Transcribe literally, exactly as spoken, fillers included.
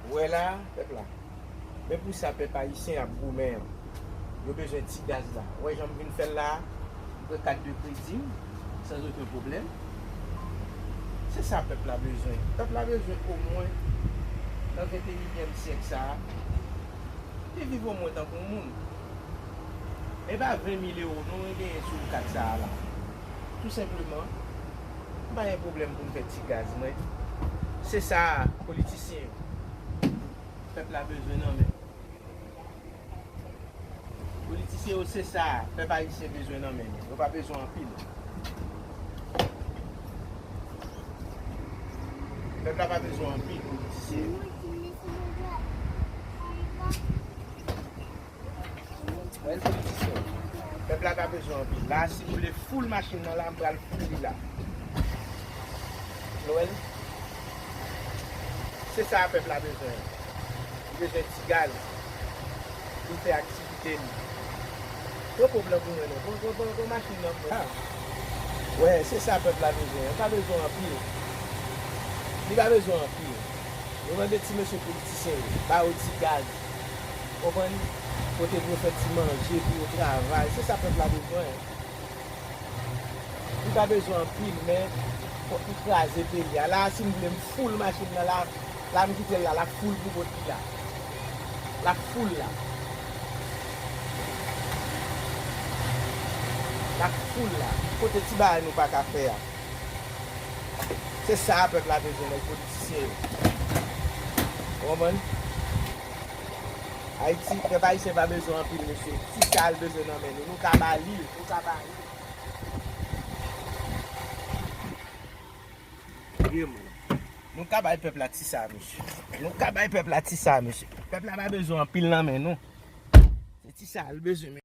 Ou wè la, pèp la. Men pou sa pèp ayisyen ap goumen an. Yo bezwen ti gaz la. Ou wè jan m vin fè l la a? M pran kat de kredi m, sans aucun problème. Se sa pèp la bezwen. Pèp la bezwen omwen nan venteyinyèm syèk sa a, li viv omwen tankou moun. E pa ven mil ewo non mwen genyen sou kat sa a la. Tou senpleman, m pa gen pwoblèm pou m fè ti gaz mwen. Se sa politisyen yo, pèp la bezwen nan men. Politisyen yo, se sa pèp ayisyen bezwen nan men yo. Yo pa bezwen anpil. Pèp la pa bezwen anpil politisyen yo. Wè l politisyen. Pèp la pa bezwen anpil. La, si m vle foul machin nan la, m pral foul li la. Nou wè l? Se sa pèp la bezwen. Li bezwen ti gaz pou l fè aktivite li. Pran pwoblèm pou mwen non. Pran, pran, pran, pran machin nan pou mwen. Wè, se sa pèp la bezwen. Li pa bezwen anpil. Li pa bezwen anpil. Yo mande ti mesye politisyen yo, ba yo ti gaz. Konprann? Kote pou yo fè ti manje, pou yo travay. Se sa pèp la bezwen. Li pa bezwen anpil, men fòk li kraze peyi a. La, si m vle m foul machin nan la, la m kite l la, l ap foul pou kont li la. L ap foul la. L ap foul la. Kote ti bagay nou pa ka fè a? Se sa pèp la bezwen, nèg politisyen yo. Ou konprann? Ayiti, pèp ayisyen pa bezwen anpil, mesye. Ti sa l bezwen nan men nou. Nou ka ba li, nou ka ba li. Vye moun. Nou ka bay pèp la ti sa, mesye. Nou ka bay pèp la ti sa, mesye. Pèp la pa bezwen anpil nan men nou. Se ti sa l bezwen, mesye.